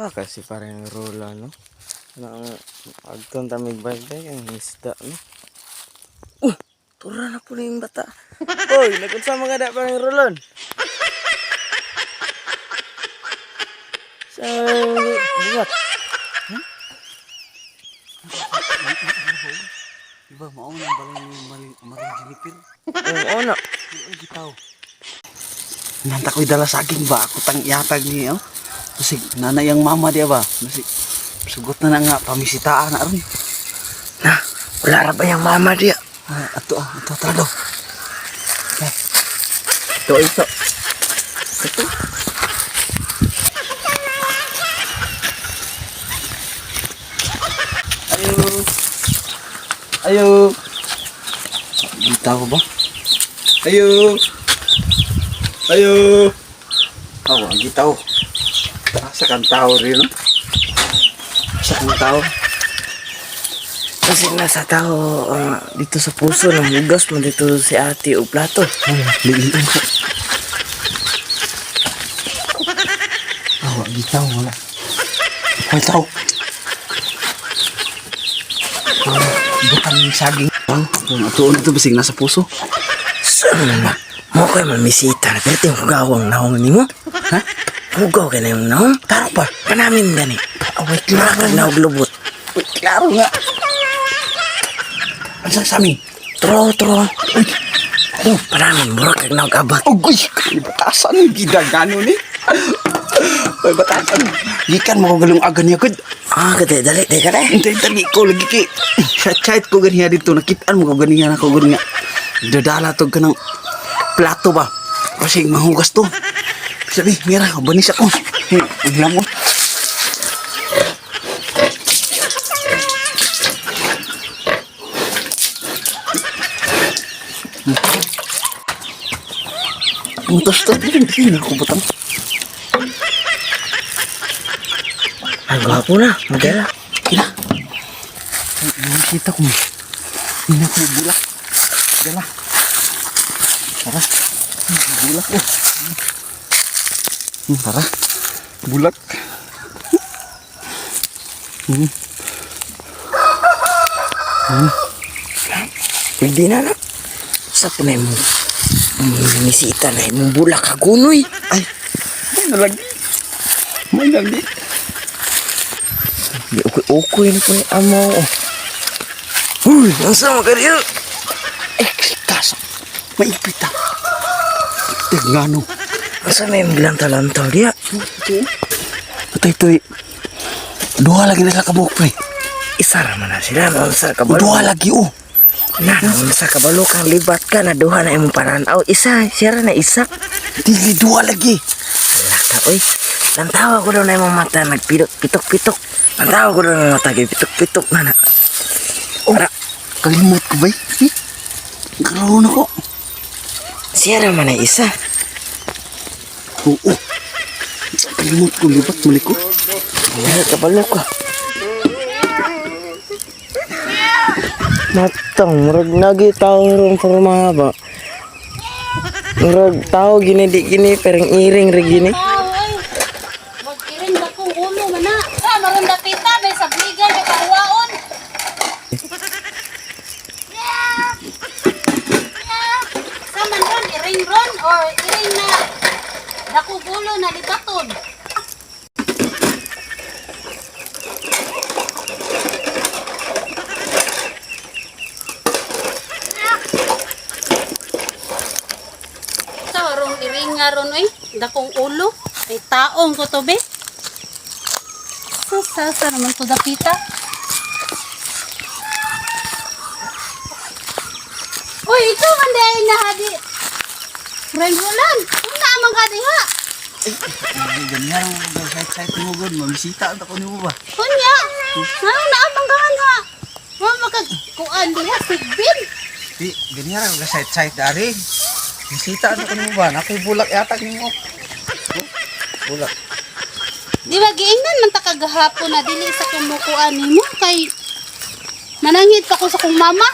Ah, kasi parang rola, no? Nang agton tamig bye ang isda, no? Tura na po na yung bata. Hoy, nagunsa mga da parang rolon. Sa buhat. Diba, mao na ang balay ni Maring, Maring Jennifer. Oo na. Ay, gitaw. Nanta ko'y dala saging ba? Ako tang iatag niya. Oh. Kasi nanay ang mama diya ba? Kasi sugot na na nga, pamisitaan na ron. Na, wala ra ba yung mama diya? Ah, ato ah, ato tara daw. Ito, ito. Ito. Ayo. Ayo. Gitaw ba? Ayo. Ayo. Oh, ang gitaw. Asa kang tao rin, no? Asa kang tao? Kasi nasa tao ah, dito sa puso ng hugas mo dito si ate o plato. Ay, liitan ko. Oh, ang gitaw, wala. Ay, tao. Oh, butang yung saging. Oh, atuon ito basig nasa puso. Saan man ba? Mo kay mamisita na pero yung hugawang naong nimo. Ha? Hugaw ka na yung naong? Taro pa. Panamin gani. Away, klaro Mura kag nga. naog lubot. Uy, klaro nga. Ang sa amin? Tro, tro. Uy, Oh, panamin mura kag naog abat. Agoy, kay batasan, gidagano ni. Ay, batasan. Gikan mo ko galong aga niya, gud. Ah, kate dali di ka dai. Hintay dali ko lagi kay. Sa chat ko ganiya dito, nakitaan mo ko ganiya na ko ganiya. Dadala to ka ng plato ba? Kasi mahugas to. Sabi, mira, banis ako. Hey, ang mo. Mutas to, hindi na ako butang. Ang gwapo na, modela. Kila. Nakita ko. Hindi ko bulak. Dala. Tara. Bulak oh. Tara. Bulak. Pwede na na. Sa punay mo. Misita na imong bulak kagunoy. Ay. May nalagi. May nalagi. Di ukoy-ukoy na po ni amaw. Uy, ang sama ka diyo. Ay, kaso. Maipit ah. Tigngano. Ang sama yung gilantaw-lantaw diya. Ito, ito. Duha lagi na sa kabuk, pre. Isa ra man na sila, naunsa kabalo. Duha lagi, oh. Na, naunsa kabalo kang libat ka na duha na imong pananaw. Isa, siya ra na isa. Dili, duha lagi. Ala ka, oy. Lantawa ko daw na imong mata, nagpidok, pitok-pitok. Lantawa ko daw na imong mata, pitok-pitok na na. Oh, kalimot ko ba? Eh, karoon ako. Siya ra man na isa. Oo. Kalimot ko, libat muli ko. Wala kabalo ka. Matang, murag nagi tao ron forma ba? Murag tao gini di gini, pereng iring rin gini. Tao, ay. Mag-iring dakong ulo man na. Ah, maron dapita, may sabligan, may kahuwaon. Yeah. Yeah. Sa man ron, iring ron, or iring na dakong ulo na libaton. Sa warong iring nga ron, oy, dakong ulo. Ay taong ko to, be. Sa sa naman to dapita. Uy, ikaw man dahil na hadi. Friend Roland, kung naman ka diha. Ay, ganyan. Site-site mo, God. Mamisita ako ni mo ba? Kunya, nga naman ka ha. Wa makagkuan diha sigbin. Di, ganyan ako site-site, dari. Misita ako ni mo ba? Nakoy bulak yata ni mo. Bulak. Di ba giingnan man ta kagahapon na dili sa kumukuan nimo kay mananghid pa ko sa kong mama.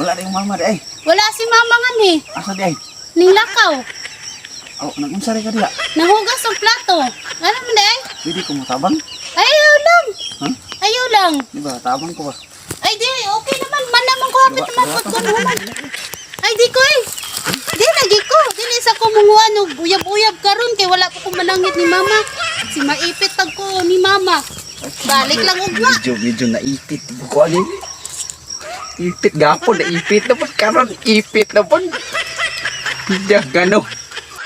Wala na yung mama di ay. Wala si mama nga ni. Asa di ay? Ning lakaw. Oh, nagunsa rin ka diya. Nahugas ang plato. Ano man di ay? Pwede ko mutabang. Ay, lang. Di ba, tabang ko ba? Ay di, okay naman. Man naman ko hapit naman pag ko naman. Ay di ko eh. Di lagi ko. Dili sa ko munguan og uyab-uyab karon kay wala ko kumanangit ni mama. Si maipit pag ko ni mama. Balik lang ugma. Medyo, medyo naipit. Buko ani. Ipit gapon, naipit na po. Karon, ipit na po. Gano.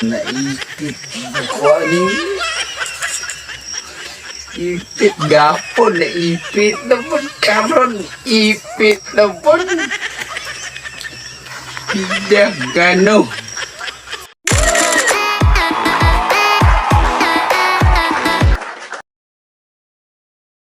Naipit. Buko ani. Ipit gapon, naipit na po. Karon, ipit na po. Gano.